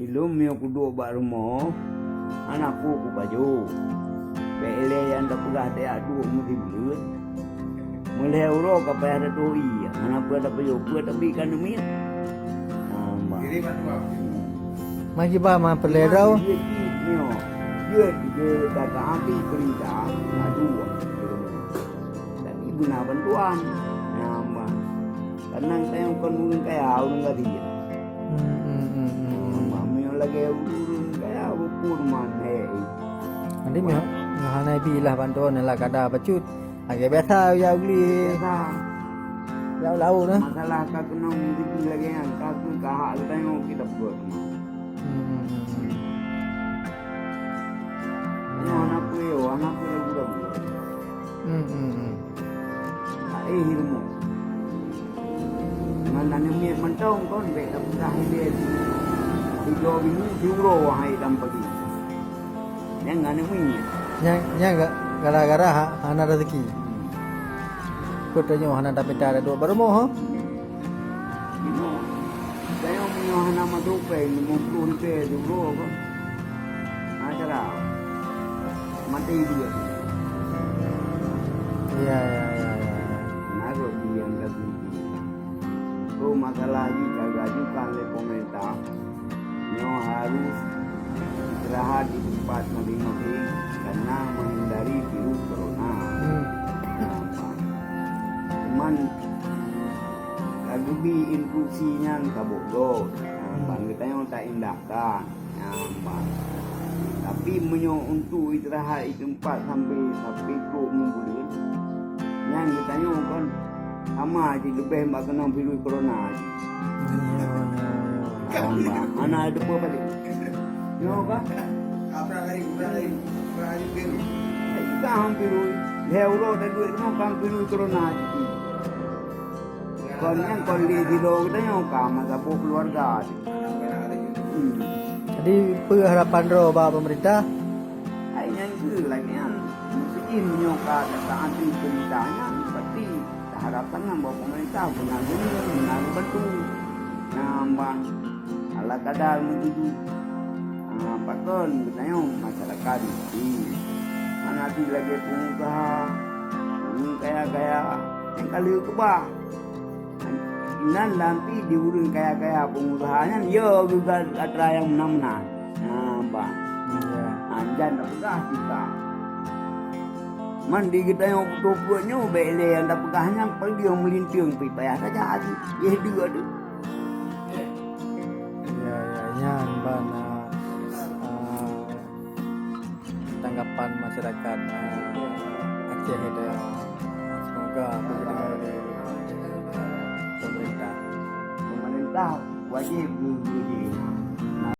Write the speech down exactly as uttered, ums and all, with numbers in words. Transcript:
Ilôn meunyoe kuduek bak rumoh, hana peue kupajoh. Bék ilée nyang tapeugah tajak duek meusibuleuen. Meulhée uroe ka payah taturi, hana peue tapajoh, peue tabi keu aneuk miet. Hamba. Mari ba ma peureulée droe. Jeuet jih nyoe, jeuet keu taat peurintah, aduh. Tapi beuna bantuan. Hamba. Karena tanyoe kon ureuëng kaya, ureuëng gadien. Hmm, hmm, hmm, hmm, hmm. Hamba meunyoe lagée ureuëng kaya, rukun man, hei. Jadi meuh-, meuhana bi lah bantuan lah kada bacut. Lagée biasa ya uli. Biasa. Ya lau nah. Masalah ka keunong rezeki lagée nyan, ka keu kahak geutanyoe kita buet. Hmm, hmm, hmm, hmm. Nyoe hana peue, hana peue lagu-lagu. Hmm, hmm, hmm. Hai ilmu. Ngon aneuk miet mantong kon bék tapeugah ilée. Tiga minggu siuroe wahai dalam pagi. Nyang aneuk miet. Nyang, nyang ga-, gara-gara ha-, hana rezeki. Peue tanyoe hana tapita duek bak rumoh, ho? Inoe, tanyoe meunyoe hana masôk péng, limong ploh ribée siuroe kon. Acara mati dia. Ya, ya, ya, ya, ya. Narok dia yang dah tinggi. Tu masalah jih ka geuajukan lé pemerintah. Nyoe harus istirahat di tempat masing-masing karena menghindari virus corona. Hmm. Nah, cuman ka geubi instruksi nyan ka bogor. Nah, hmm, ban geutanyoe taindahkan. Nyan ban. Tapi meunyoe untuk istirahat di tempat sampai, sampai trok meubuleuen, nyan geutanyoe kon sama jih leubeh bak keunong virus corona jih. Hmm. Nyan ban. Hana ada apa balik. Nyoe kan? Ka hampir, ka hampir. Lhée uroe dah duek nyoe ka hampir corona jih. Kon nyan kon lé sidroe geutanyoe ka meusaboh keuluwarga. Hmm. Jadi, peue harapan droe bak pemerintah? Hai nyan keuh lagée nyan. Mungkin meunyoe ka taat peurintah nyan, pasti taharapkan nyan bahwa pemerintah beuna geuneuk, beuna geubantu. Nyan ban ala kadar meutuju. Ah, pakon geutanyoe masyarakat miskin. Hana pih lagée pengusaha, ureuëng kaya-kaya, nyang ka lheueh keubah. Nan lam pih di ureuëng kaya-kaya pengusaha nyan, yo geugat atra nyang meunan-meunan. Nah, bah. Iya. Anjan tapeugah kita. Man di geutanyoe peuet nyoe bék lé nyang tapeugah nyan, peue dia meulinteung pih payah saja jih. Yeh dua tu. Ya, ya, nyan ban, ah, ah, tanggapan masyarakat, ah, Aceh itu. Semoga apa kita boleh pemerintah. Pemerintah wajib berusaha.